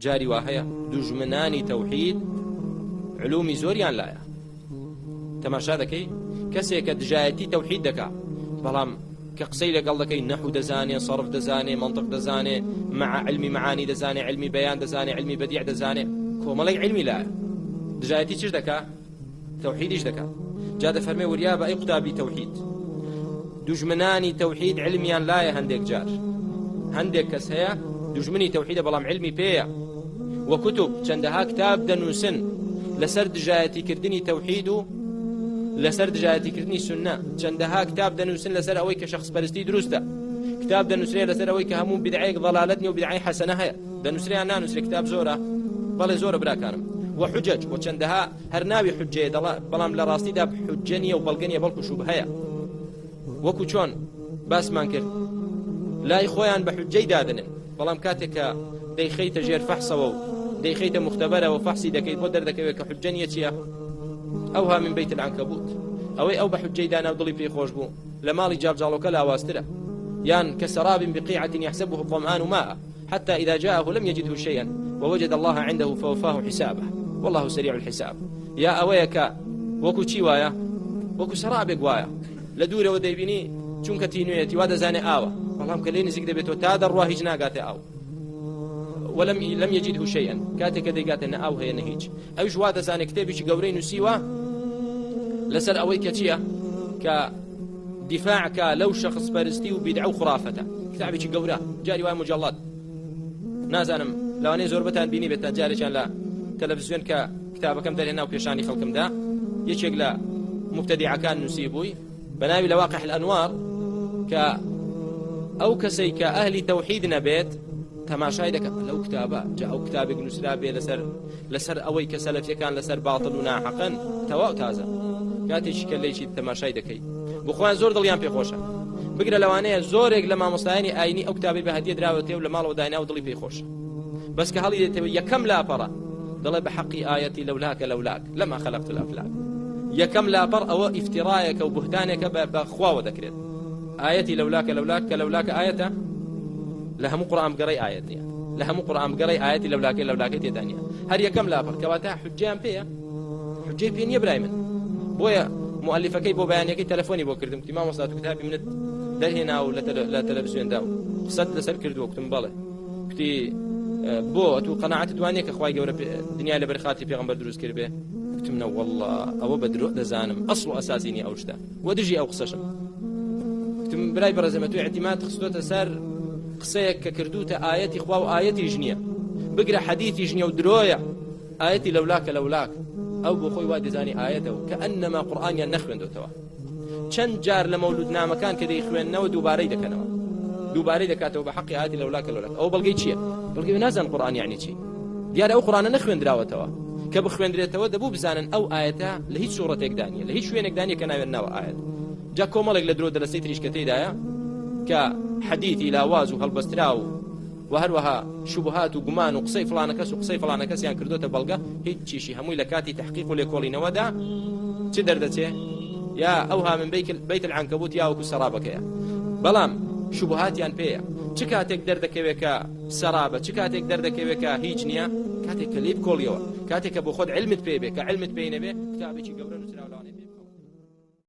جاری وا هەیە دوژمنانی تەوحید علومی زۆریان لایە. تەماشا دەکەی کەسێکە دژایەتی تەوحید دەکا، بەڵام کە قسەی لەگەڵ دەکەی نەحو دەزانێ، سەرف دەزانێ، مەنتق دەزانێ، مع علمی معانی دەزانێ، علمی بەیان دەزانێ، علمی بەدیع دەزانێ، کۆمەڵێک علمی لایە. دژایەتی چش دەکا؟ تەوحیدیش دەکا. جا دەفەرمێ وریابە ئەی قوتابی تەوحید. دوژمنانی تەوحید علمیان لایە هەندێک جار. هەندێک کەس هەیە دوژمنی تەوحیدە بەڵام علمی پێیە. وکتب چەندەها کتاب دەنووسن لەسەر دژایەتیکردنی تەوحید و لەسەر دژایەتیکردنی سوننە. چەندەها کتاب دەنووسن لەسەر ئەوەی کە شەخسپەرستی دروستە. کتاب دەنووسرێ لەسەر ئەوەی کە هەموو بدعەیەک ضەلالەت نیە و بدعەی حەسەنە هەیە. دەنووسرێ یان نانووسرێ کتاب زۆرە؟ بەڵێ زۆرە براکانم. وحجج و چەندەها هەر ناوی حجەیە دەڵا بەڵام لە ڕاستیدا حجە نییە و بەڵگە نییە بەڵکو شوبهەیە. وەکو چۆن باسمان کرد لای خۆیان بە حجەی دادەنێن، بەڵام کاتێک کە دەیخەیتە ژێر فەحسەوە و دەیخەیتە مختبەرەوە فەحسی دەکەیت بۆ دەردەکەوێت کە حجە نییە چییە؟ ئەوها من بەیت العنکبوت ئەوەی ئەو بە حجەی دانا و دڵی پێی خۆش بوو لە ماڵی جاڵجاڵۆکە لاوازترە یان كسراب بقيعة يحسبه الظمآن ماء حتى إذا جاءه لم يجده شيئا ووجد الله عنده فوفاه حسابه والله سريع الحساب. یا ئەوەیە کە وەکو چی وایە؟ وەکو سەرابێک وایە لە دوورەوە دەیبینی چونکە تینوێتی وا دەزانێ ئاوە، بەڵام کە لێ نزیک دەبێتەوە تا دەڕوا هیچ ناگاتێ ئاو. ولم لم يجده شيئا کاتێک کە دەیگاتێ نە ئاو هەیە نە هیچ. ئەویش وا دەزانێ کتێبێکی گەورەی نووسیوە لەسەر ئەوەی کە چییە کە دیفاع کا لەو شەخص پەرستی و بیدعە و خرافەتە. کتابێکی گەورە جاری وای مجلد نازانم لەوانەیە زۆربەتان بینی بێتان جارێکیان لە تەلەڤزیۆن کە کتابەکەم دەرهێنا و پێشانی خەڵکمدا یەکێک لە مبتدیعەکان نووسی بووی بە ناوی لەواقع الأنوار کە ئەو کەسەی کە ئەهلی تەوحید نەبێت تەماشای دەکات لەو کتابە جا ئەو کتابێک نووسرا بێ لەسەر لەسەر ئەوەی کە سەلەفیەکان لەسەر باتڵ و ناحەقن تەواو تازە کاتێکی کە لێکی تەماشای دەکەی بۆ خۆیان زۆر دڵیان پێخۆشە بگرە لەوانەیە زۆرێک لە مامۆستایانی ئاینی ئەو کتابەی بە هەدیە دراوەتێ و لە ماڵەوە داینا و دڵی پێی خۆشە بەس کە هەڵی دێتەوە یەکەم لاپەڕە دەڵێ بە حەقی ئایەتی لەولاکە لەولاک لەما خەلەقت الأفلاک یەکەم لاپەڕ ئەوە ئیفتیڕایەکە و بوهتانێکە بە خواوە دەکرێت ئایەتی لەولاکە لەولاک کە لەولاکە ئایەتە لە هەموو قورئان بگەڕێی ئایەت نییە لە هەموو قورئان بگەڕێی ئایەتی لەولاکەی لەولاکەی تێدا نییە هەر یەکەم لاپەڕ کەواتە حجەیان پێیە حجەی پێ نییە برای من بۆیە مؤلفەکەی بۆ بەیانەکەی تەلەفۆنی بۆ کردم کوتی مامۆستا تو کتابی منت دەرهێنا و لە تەلەڤزیۆندا و قسەت لەسەر کردووە کوتم بەڵێ کوتی بۆ ئەتوو قەناعەتت وانییە کە خوای گەورە دنیای لەبەر خاتری پێغەمبەر دروست کردبێ کوتم نە واللە ئەوە بە درۆ دەزانم ئەسڵ و ئەساسی نییە ئەو شتە وە دژی ئەو قسەشم کوتم برای بەڕێزم ئەتوو اعتماد خستۆتە سەر قسەیەک کە کردوتە ئایەتی خوا و ئایەتیش نییە بگرە حەدیثیش نییە و درۆیە ئایەتی لەولاکە لەولاک ئەو بۆ خۆی وا دەزانی ئایەتە و کە ئەنەما قورئانیان نەخوێندۆتەوە چەند جار لە مەولودنامەکان کە دەیخوێندنەوە دووبارەی دەکەنەوە دووبارەی دەکاتەوە بە حەقی ئایەتی لەولاکە لەولاک ئەو بەڵگەی چییە بەڵگەی نازان قورئان یعنی چی دیارە ئەو قورئانە نەخوێندراوەتەوە کە بخوێندرێتەوە دەبوو بزانن ئەو ئایەتە لە هیچ سوڕەتێکدا نییە لە هیچ شوێنێکدا نییە کە ناوێن ناوە ئایەت جا کۆمەڵێک لە درۆ دەلەسەی تریش کە تێدایە کە حەدیثی لاواز و هەڵبەستراو و هەروەها شوبهات و گومان و قسەی فڵانە کەس و قسەی فڵانە کەسیان کردۆتە بەڵگە هیچ چیشی هەمووی لە کاتی تحقیق و لێکۆڵینەوەدا چ دەردەچێ یا ئەوها من بەیت العنکبوت یا وەکو سەرابەکەیە بەڵام شوبهاتیان پێیە چ کاتێک دەردەکەوێت کە سەرابە چ کاتێک دەردەکەوێت کە هیچ نییە کاتێک کە لێی بکۆڵیەوە کاتێک کە بۆ خۆت علمت پێ بێ کە علمت پێی نەبێ کتابێکی گەورە.